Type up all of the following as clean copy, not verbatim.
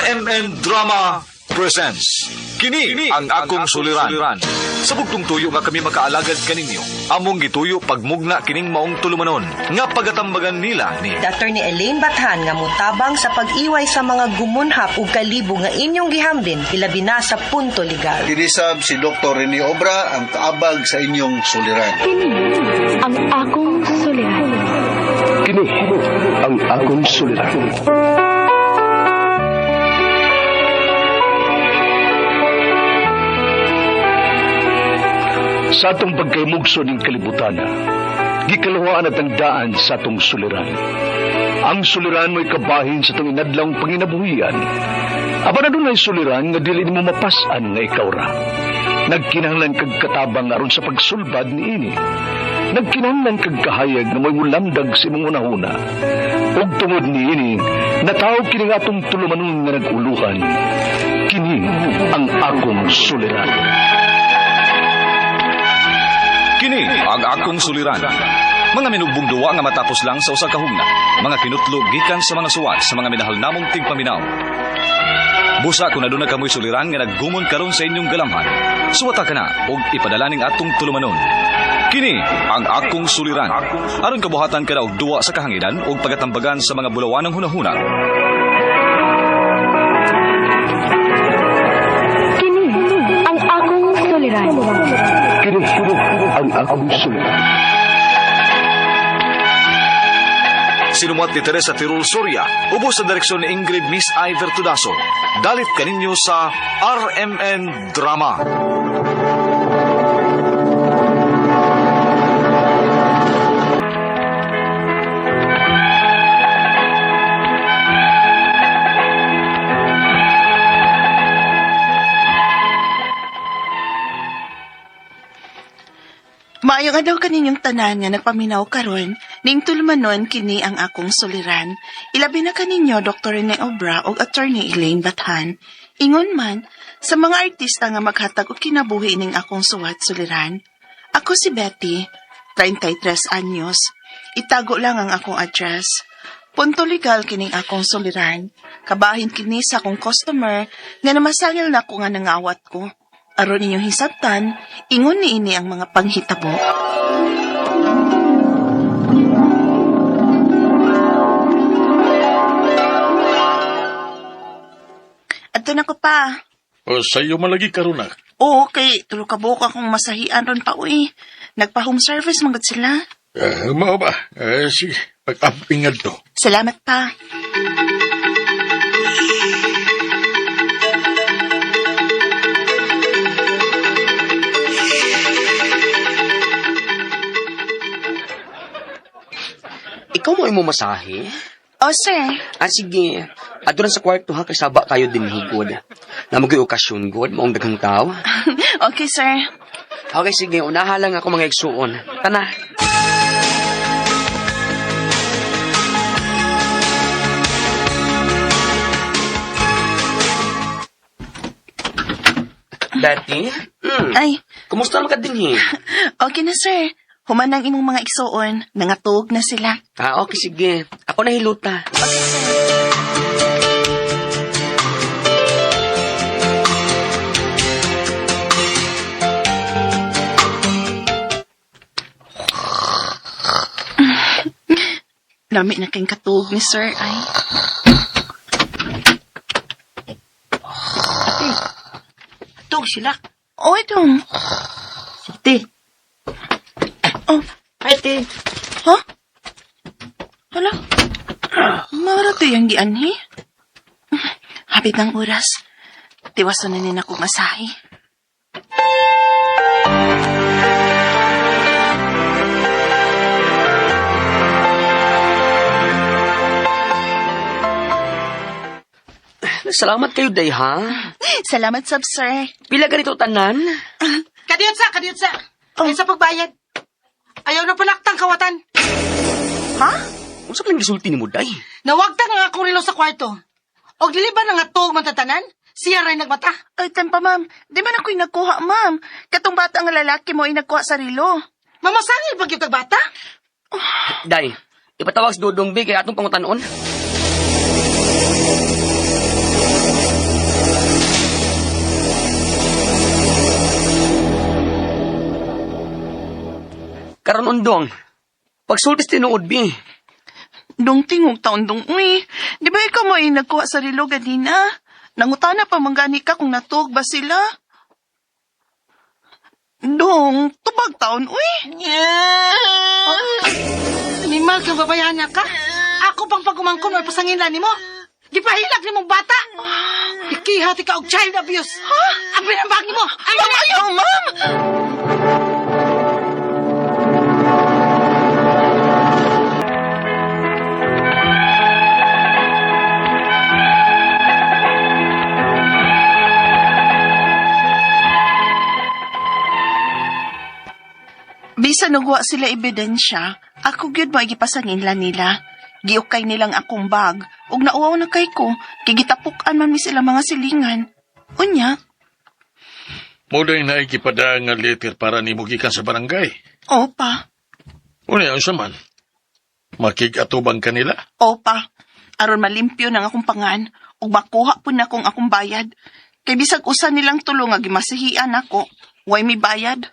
RMN Drama presents Kini ang akong suliran. Sa bugtong tuyo nga kami makaalagad kaninyo, among gituyo pagmugna kining maong tulumanon nga pagatambagan nila ni Attorney Elaine Bathan nga mutabang sa pag-iway sa mga gumunhap ug kalibo nga inyong gihambin ilabi na sa punto legal. Kinisab si Dr. Rene Obra ang kaabag sa inyong suliran. Kini ang akong suliran. Kini ang akong suliran. Sa atong pagkaymugso ning kalibutan, gikaluhaan at ang daan sa atong suliran. Ang suliran mo'y kabahin sa atong inadlawng panginabuhian. Apan adunay suliran nga dili nimo mapas-an nga ikaw ra. Nagkinahanglan kag katabang aron sa pagsulbad niini. Nagkinahanglan kag kahayag nga mo'y mulamdag sa imong hunahuna. Ug tungod niini, nataw kini nga atong tulumanon nga nag-uluhan. Kini ang akong suliran. Kini ang akong suliran. Mga minugbong duwa nga matapos lang sa usa ka hugna. Mga kinutlo gikan sa mga suwat sa mga minahal namong tigpaminaw. Busa kung aduna kamoy suliran nga naggumon karon sa inyong galamhan. Suwata ka na og ipadala ning atong tulumanon. Kini ang akong suliran. Aron kabuhatan ka na og duwa sa kahanginan og pagatambagan sa mga bulawanang hunahuna. Kini ang akong suliran. Kini ang akong suliran. Sinumuat ni Teresa Tirul Soria, ubos sa direksyon ni Ingrid Miss Iver Tudaso. Dalit kaninyo sa RMN Drama. Maayong adlaw kaninyong tanan nga nagpaminaw karon, ning tulumanon kini ang akong suliran. Ilabi na kaninyo Dr. Rene Obra ug Attorney Elaine Bathan. Ingon man sa mga artista nga maghatag og kinabuhi ning akong suwat suliran. Ako si Betty, 33 anyos. Itago lang ang akong address. Punto legal kining akong suliran. Kabahin kini sa akong customer nga namasangil na ko nga nangawat ko. Aron inyong hisabtan, ingon niini ang mga panghitabo. Adto na ko pa. O, sa iyo malagi karon na. Oo, kay tulo ka buok akong masahian ron pa uy. Nagpa-home service man gud sila. Mao ba? Sige, pag-ampingad to. Salamat pa. Ikaw mo imo masahe? Oh, sir. Ah, sige. Adto lang sa kwarto ha, kay saba kayo din higod. Namogoy okasyon god, maong daghang tao. Okay, sir. Okay, sige. Unaha lang ako mga igsuon. Tana. Dati? Ay, Kumusta naman ka din eh? okay na, sir. Human ang imong mga igsuon. Nangatuog na sila. Ah, okay, sige. Ako nahiluta. Okay, sir. Lami na kayong katuog ni sir, ay. Tug sila. Oh, itong. Sige. Oh, Ay, te. ha? Hala? Mara to yung gianhi? Hapit ng oras. Tiwason na nina kong asahi. Salamat kayo, day, ha? Salamat, sab, sir. Pila ganito tanan? Kadiyot sa, kadiyot sa. Oh. Ay, sa pagbayad. Ayaw na palaktang kawatan. Ha? Unsa pa lang gisulti ni mo, day? Nawagtang ang akong relo sa kwarto. Og dili ba nga tuog man tatanan? Siya ray nagmata. Ay, tampa, ma'am. Di man ako'y nagkuha, ma'am. Katong bata nga lalaki mo ay nagkuha sa relo. Mamasangil pag yung bata. Day, ipatawag si Dudong B kay atong pangutanon. karon undong. Pagsultis tinuod bi. Dong tingog taon dong, uy. Di ba ikaw mo ay nagkuha sa relo ganina? Nangutana pa manggani ka kung natuog ba sila? Dong, tubag taon, uy. Oh, animal kang babayaan niya ka? Ako pang pagumangkon o pasanginlan nimo? Gipahilak ni mong bata! Ikiha ti ka og child abuse! Ha? Ang pinambag nimo! Ang Ma'am, ayaw, ma'am! Bisan og wa sila ebidensya, ako gyud mo gipasanginlan nila. Giukay nilang akong bag, ug nauwaw na kay ko, kay gitapok-an man mi sila mga silingan. Unya, Mo na ikipada nga letter para nimo gikan sa barangay. opa, Unya, unsa man? Makig-atubang kanila? opa, aron malimpyo nang akong pangan, ug makuha pud na kong akong bayad. Kay bisag usa nilang tulo nga gimasihian ako, way mi bayad.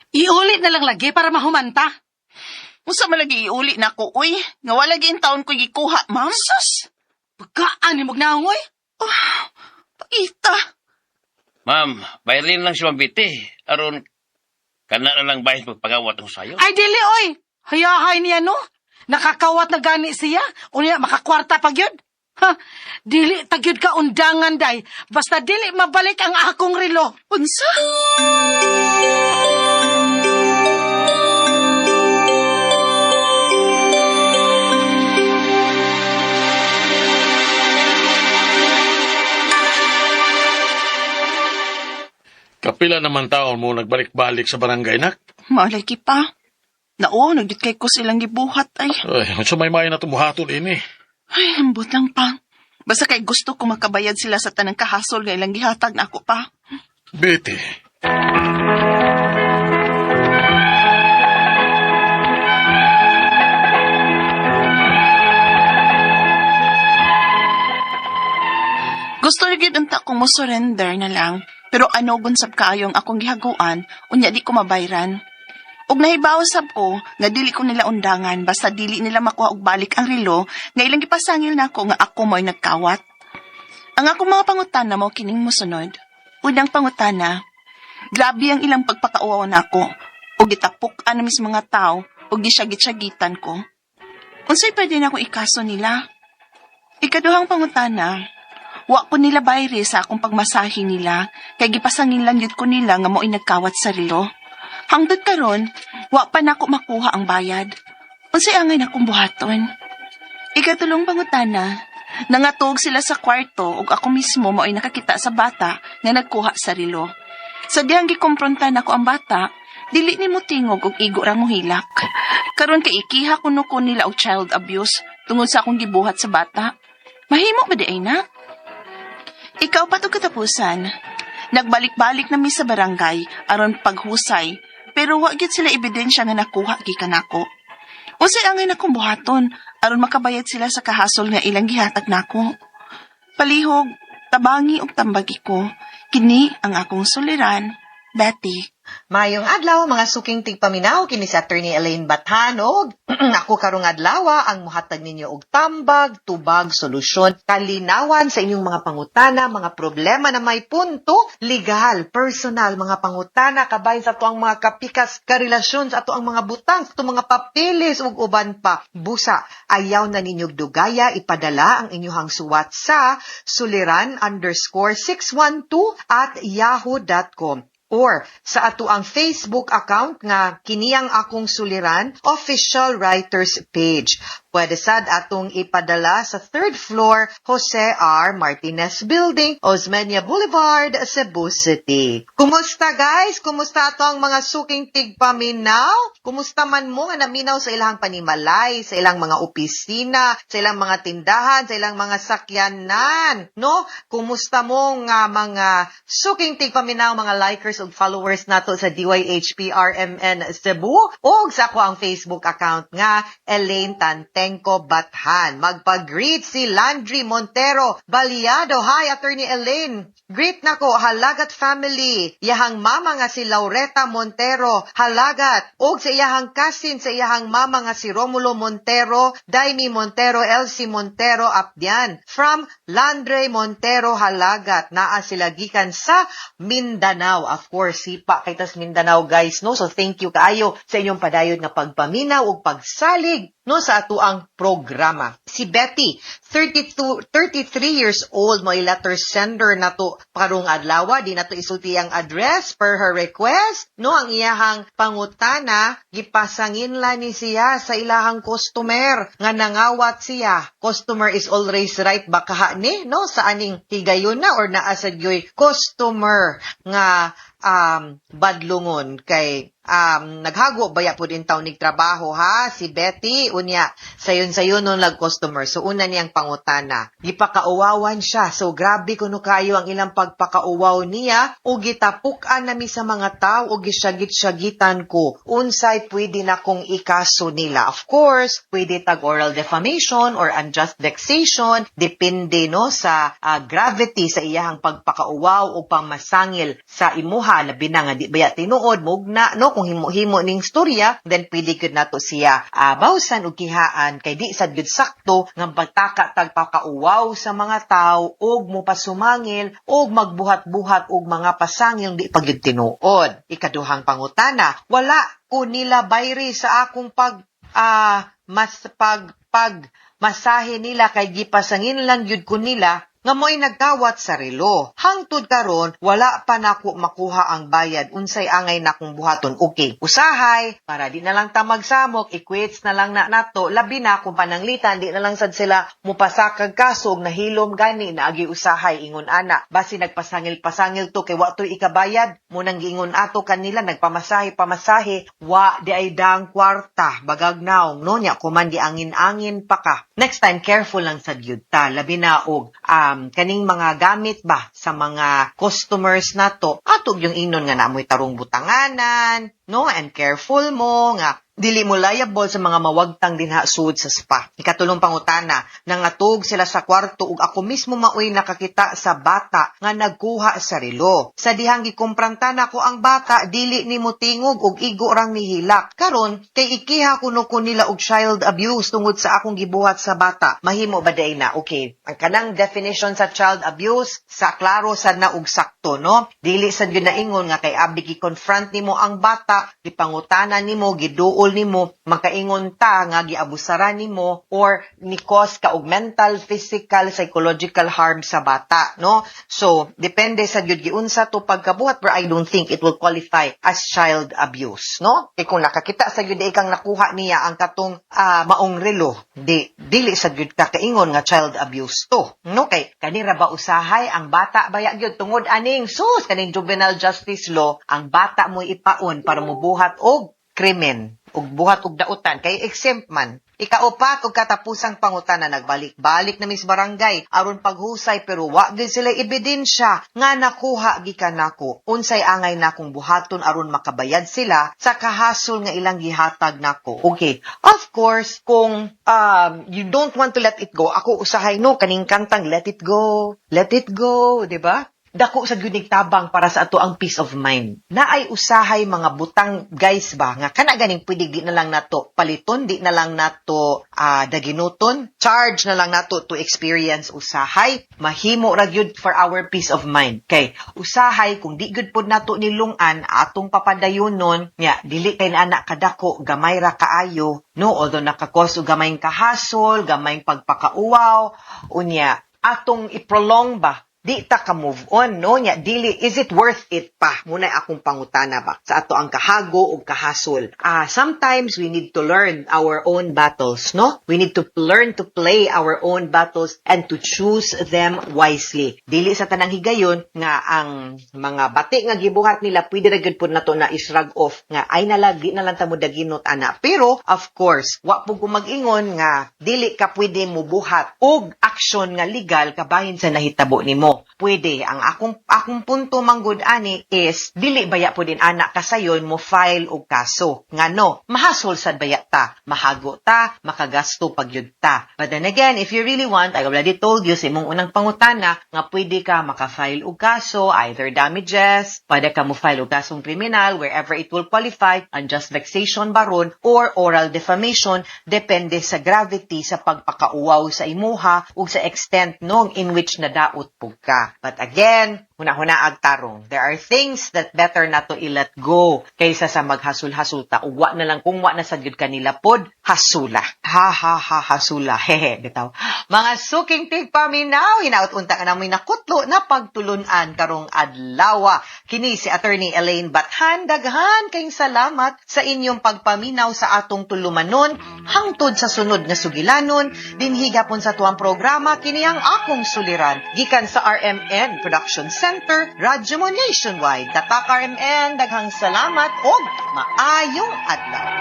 Iulit na lang lagi para mahumanta. Unsa man lagi iuli na ko, uy? Nga wala gi taon ko gikuha, ma'am. Sus! Pagkaan ni magnaong, oy. Oh, paita. Ma'am, bayarin lang si Ma'am Biti. Aron, kana na lang bayad pagpagawat ang sayo. Ay, dili, oy. Hayahay niya, no? Nakakawat na gani siya. Unya, makakwarta pag yun. Ha, dili tagyod ka undangan, day. Basta dili mabalik ang akong relo. Unsa? Kapila naman taon mo nagbalik-balik sa barangay, nak. Malay ki pa. Nauwaw, nagyud kay ko silang gibuhat ay. Ay, unsa may may na tumuhaton ini. Ay, ambot lang pa. Basta kay gusto ko makabayad sila sa tanang kahasol nga ilang gihatag na ako pa. Betty. Gusto na gyud unta kong mo surrender na lang. Pero ano gunsab kaayong akong gihaguan, unya di ko mabayran. Ug nahibaw sab ko nga dili ko nila undangan basta dili nila makuha og balik ang relo nga ilang gipasangil nako nga ako mo'y nagkawat. Ang akong mga pangutana mo kining mosunod. Unang pangutana, grabe ang ilang pagpakauwaw nako ug gitapok-an mis mga tao ug gisyagit-syagitan ko. Unsay pwede na akong ikaso nila? Ikaduhang pangutana, wa ko nila bayre sa akong pagmasahe nila, kay gipasangin lang yun ko nila nga mo'y nagkawat sa relo. Hangtod karon, wa pa nako makuha ang bayad. Unsay angay nakong buhaton? Ikatulong pangutana, nangatog sila sa kwarto ug ako mismo mo'y nakakita sa bata nga nagkuha sa relo. Sa dihang gikompronta nako ang bata, dili ni mo tingog og igo ra mo hilak. Karon kay ikiha kuno ko nila og child abuse tungod sa akong gibuhat sa bata. Mahimo ba di ay na? Ikaw pa to katapusan. Nagbalik-balik na mi sa barangay aron paghusay, pero wa gyud sila ebidensya nga nakuha gikan nako. Unsay angay nakong buhaton aron makabayad sila sa kahasol nga ilang gihatag nako. Palihog, tabangi og tambagi ko. Kini ang akong suliran, Betty. Mayong adlaw mga suking tigpaminaw kini si Attorney Elaine Bathanog. Ako karong adlaw ang muhatag ninyo og tambag, tubag, solusyon, kalinawan sa inyong mga pangutana, mga problema na may punto legal, personal, mga pangutana kabahin sa atuang mga kapikas, karelasyon sa atuang mga butang, sa atuang mga papeles ug uban pa. Busa, ayaw na ninyog dugaya, ipadala ang inyong suwat sa suliran_612@yahoo.com or sa atuang Facebook account nga kiniyang akong suliran official writers page. Pwede sad atong ipadala sa third floor, Jose R. Martinez Building, Osmeña Boulevard, Cebu City. Kumusta, guys? Kumusta ato ang mga suking tigpaminaw? Kumusta man mo nga naminaw sa ilang panimalay, sa ilang mga opisina, sa ilang mga tindahan, sa ilang mga sakyanan, no? Kumusta mo nga mga suking tigpaminaw, mga likers ug followers nato sa DYHPRMN Cebu ug sa ako ang Facebook account nga Elaine Tantengco Bathan? Magpag-greet si Landry Montero Baliado. Hi, Attorney Elaine. Greet nako Halagat family. Iyahang mama nga si Laureta Montero Halagat. Og sa iyahang cousin sa iyahang mama nga si Romulo Montero, Daimi Montero, Elsie Montero Abdian. From Landre Montero Halagat. Naa sila gikan sa Mindanao. Of course, sipa kay tas Mindanao, guys, no? So thank you kaayo sa inyong padayon nga pagpaminaw ug pagsalig, no, sa atuang programa. Si Betty, 32, 33 years old, mo letter sender nato karong adlaw. Di nato isulti ang address per her request, no? Ang iyahang pangutana, gipasanginla ni siya sa ilahang customer nga nangawat siya. Customer is always right ba kaha ni, no, sa aning higayon na or naa sa gyoy customer nga badlungon kay naghago baya pud in taon nig trabaho ha si Betty, unya sayon-sayon nun lag customer. So una niyang pangutana, gipakauwawan siya. So grabe kuno kayo ang ilang pagpakauwaw niya ug gitapuk-an nami sa mga tao ug gisyagit-syagitan ko. Unsay pwede na kong ikaso nila? Of course, pwede tag oral defamation or unjust vexation, depende, no, sa gravity sa iyahang pagpakauwaw o pangmasangil sa imuha, labi na nga di baya tinuod, mugna, no? Kung himo-himo ning storya, then pwede gyud nato siya bawsan og kihaan kay di sad gyud sakto nga pagtaka tag pakauwaw sa mga tao og mopasumangil og magbuhat-buhat og mga pasangil di pa gyud tinuod. Ikaduhang pangutana, wala ko nila bayri sa akong pag mas pag pag masahe nila kay gipasangin lang gyud ko nila nga mo'y nagkawat sa relo. Hangtod karon wala pa nako makuha ang bayad. Unsay angay nakong buhaton? Okay, usahay, para di na lang ta magsamok, i-quits na lang na nato, labi na kung pananglitan, di na lang sad sila mupasakag kaso og nahilom gani naagi usahay ingon ana. Basi nagpasangil-pasangil to kay wa to'y ikabayad, mo nang giingon ato kanila nagpamasahe pamasahe, wa di ay dang kwarta, bagag naong, no, nya kuman di angin-angin pa ka. Next time, careful lang sad gyud ta, labi na og kaning mga gamit ba sa mga customers nato, ato yung ingnon nga naamoy tarong butanganan, no, and careful mo nga dili mo liable sa mga mawagtang dinha sud sa spa. Ikatulong pangutana, nangatog sila sa kwarto ug ako mismo maoy nakakita sa bata nga nagkuha sa relo. Sa dihang gikumpranta nako ang bata, dili ni motingog ug igo rang nihilak. Karon kay ikiha kuno ko nila og child abuse tungod sa akong gibuhat sa bata. Mahimo ba day na? Okay. Ang kanang definition sa child abuse sa klaro sad na og sakto, no? Dili sad gyud naingon nga kay abi gi-confront nimo ang bata, gipangutana nimo, giduol nimo, makaingon ta nga giabusaran nimo or ni cause ka og mental, physical, psychological harm sa bata, no? So, depende sa gyud giunsa to pagkabuhat, but I don't think it will qualify as child abuse, no? Kay kung nakakita sa gyud ikang nakuha niya ang katong maong relo, di dili sa gyud ka kaingon nga child abuse to, no? Kay kanira ba usahay ang bata baya gyud tungod aning sus kaning juvenile justice law, ang bata mo ipaon para mobuhat og krimen ug buhat og dautan kay exempt man. Ikaupat ug katapusang pangutana, nagbalik-balik na mis barangay aron paghusay pero wa gyud sila ebidensya nga nakuha gikan nako. Unsay angay nakong buhaton aron makabayad sila sa kahasol nga ilang gihatag nako? Okay, of course, kung you don't want to let it go, ako usahay, no, kaning kantang "Let It Go, Let It Go," di ba? Dako sa gyud tabang para sa ato ang peace of mind. Naay usahay mga butang, guys, ba nga kana ganing pwede di na lang nato paliton, di na lang nato daginuton, charge na lang nato to experience usahay, mahimo ra gyud for our peace of mind. Kay usahay kung di gyud pod nato nilungan atong papadayonon nya dili kay na kadako, gamay ra kaayo, no, although nakakos og gamayng kahasol, gamayng pagpakauwaw, unya atong i-prolong ba. Di ta ka move on, no? Nya dili, is it worth it pa? Muna akong pangutana ba sa ato ang kahago ug kahasol. Sometimes we need to learn our own battles, no? We need to learn to play our own battles and to choose them wisely. Dili sa tanang higayon nga ang mga bati nga gibuhat nila pwede ra gyud pud nato na i-shrug off nga ay nalag, di na lang ta mo daginot ana. Pero of course, wa pud ko mag-ingon nga dili ka pwede mubuhat og aksyon nga legal kabahin sa nahitabo nimo. Pwede. Ang akong punto manggod ani is dili baya pud din ana kasayon mo file og kaso. Ngano, mahasol sad baya ta, mahago ta, makagasto pagyud ta. But then again, if you really want, I already told you sa imong unang pangutana nga pwede ka maka-file og kaso, either damages, pwede ka mo file og kasong kriminal wherever it will qualify, unjust vexation baron or oral defamation, depende sa gravity sa pagpakauwaw sa imuha ug sa extent nung in which nadaot pug ka. But again, huna-huna ag tarong. There are things that better not to i-let go kaysa sa maghasol-hasol ta. Ug wa na lang kung wa na sad gyud kanila pod, hasula. Ha ha ha, hasula. Hehe, bitaw. Mga suking tigpaminaw, hinaut unta ka namoy nakutlo na pagtulunan karong adlaw. Kini si Attorney Elaine Bathan, daghan kayong salamat sa inyong pagpaminaw sa atong tulumanon hangtod sa sunod nga sugilanon dinhi gapon sa tuang programa, kini ang Akong Suliran, gikan sa RMN Production Center, Radyo Mo Nationwide. Tatak RMN, daghang salamat og maayong adlaw.